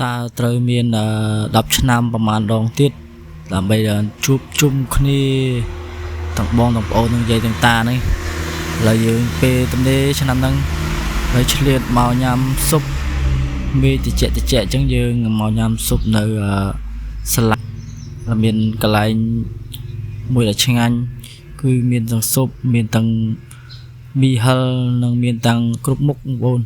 តើត្រូវមាន10ឆ្នាំប្រហែលដងទៀតដើម្បីជួបជុំគ្នាទាំងបងទាំងប្អូនទាំងយាយទាំងតាហ្នឹងឥឡូវយើងពេលទំនេរឆ្នាំហ្នឹងហើយឆ្លៀតមកញ៉ាំស៊ុបមេតិចតិចអញ្ចឹងយើងមកញ៉ាំស៊ុបនៅសាឡាមានកន្លែងមួយដែលឆ្ងាញ់គឺមានទាំងស៊ុបមានទាំងមីហិលនិងមានទាំងគ្រប់មុខបងប្អូន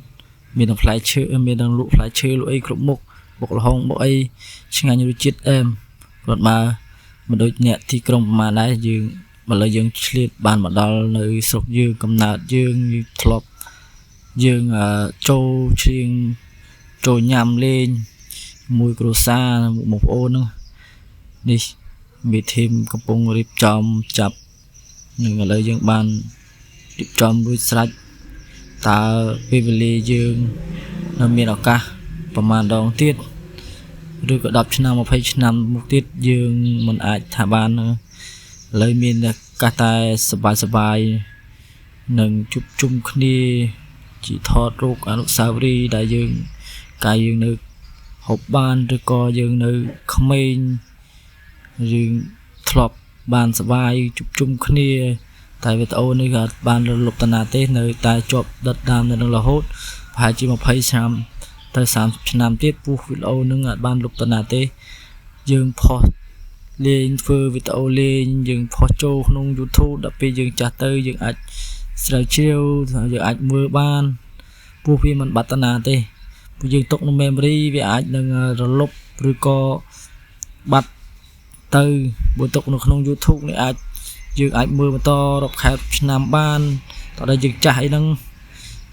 មានទាំងផ្លែឈើមានទាំងលក់ផ្លែឈើលក់អីគ្រប់មុខបុកល្ហុងបុកអីឆ្ងាញ់រសជាតិអែមគាត់មកមិនដូចអ្នកទីក្រុងប្រហែលដែរយើងឥឡូវយើងឆ្លៀតបានមកដល់នៅស្រុកយើងកំណើតយើងធ្លាប់យើងចូលច្រៀងចូលញ៉ាំលេងមួយគ្រួសារបងប្អូនហ្នឹងនេះមេធីមកំពុងរៀបចំចាប់នឹងឥឡូវយើងបានរៀបចំរួចស្រេចតើពេលវេលាយើងនៅមានឱកាសប្រហែលដងទៀតឬក៏10ឆ្នាំ20ឆ្នាំមុខទៀតយើងមិនអាចថាបានឥឡូវមានឱកាសតែសប្បាយសប្បាយនឹងជួបជុំគ្នាជាថតរូបអនុស្សាវរីយ៍ដែលយើងកាយយើងនៅហូបបានឬក៏យើងនៅក្មេងយើងធ្លាប់បានសប្បាយជួបជុំគ្នាតែវីដេអូនេះក៏បានរលុបតាណាទេនៅតែជាប់ដិតដាមនៅនឹងរហូតប្រហែលជា20ឆ្នាំទៅ30ឆ្នាំទៀតពោះវីដេអូនឹងអាចបានលុបតាណាទេយើងផុសលេងធ្វើវីដេអូលេងយើងផុសចូលក្នុង YouTube ដល់ពេលយើងចាស់ទៅយើងអាចស្រាវជ្រាវយើងអាចមើលបានពោះវាមិនបាត់តាណាទេព្រោះយើងទុកក្នុង memory វាអាចនឹងរលុបឬក៏បាត់ទៅបើទុកនៅក្នុង YouTube នេះអាចយើងអាចមើលបន្តរាប់ខែឆ្នាំបានតោះដល់យើងចាស់អីហ្នឹង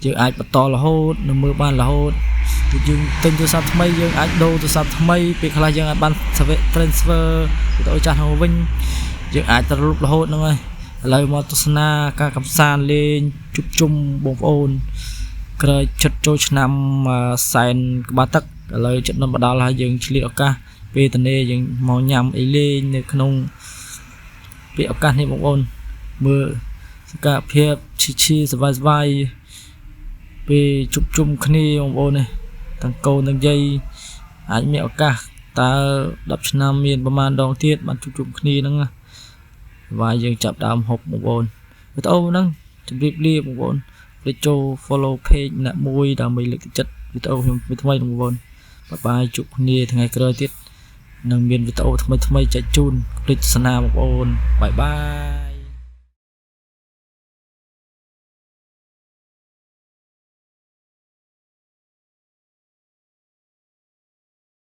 យើងអាចបន្តរហូតនៅមើលបានរហូតគឺយើងទិញទូរស័ព្ទថ្មីយើងអាចដូរទូរស័ព្ទថ្មីពេលខ្លះយើងអាចបាន transfer វីដេអូចាស់មកវិញយើងអាចទៅលុបរហូតហ្នឹងហើយឥឡូវមកទស្សនាការកំសាន្តលេងជួបជុំបងប្អូនក្រោយចិត្តចូលឆ្នាំសែនក្បាលទឹកឥឡូវចិត្តនឹងមកដល់ហើយយើងឆ្លៀតឱកាសពេលតនេយើងមកញ៉ាំអីលេងនៅក្នុងពេលឱកាសនេះបងប្អូនមើលសកម្មភាពឈីឈីសប្បាយសប្បាយពេលជួបជុំគ្នាបងប្អូននេះទាំងកូនទាំងយាយអាចមានឱកាសតើ10ឆ្នាំមានប្រហែលដងទៀតបានជួបជុំគ្នាហ្នឹងណាវាយយើងចាប់ដើមហូបបងប្អូនវីដេអូហ្នឹងជម្រាបលាបងប្អូនភ្លេចចូល follow page ម្នាក់មួយដើម្បីលើកទឹកចិត្តវីដេអូខ្ញុំថ្មីៗបងប្អូនបាយបាយជួបគ្នាថ្ងៃក្រោយទៀតនឹងមានវីដេអូថ្មីៗចែកជូនភ្លេចទស្សនាបងប្អូនបាយបាយ។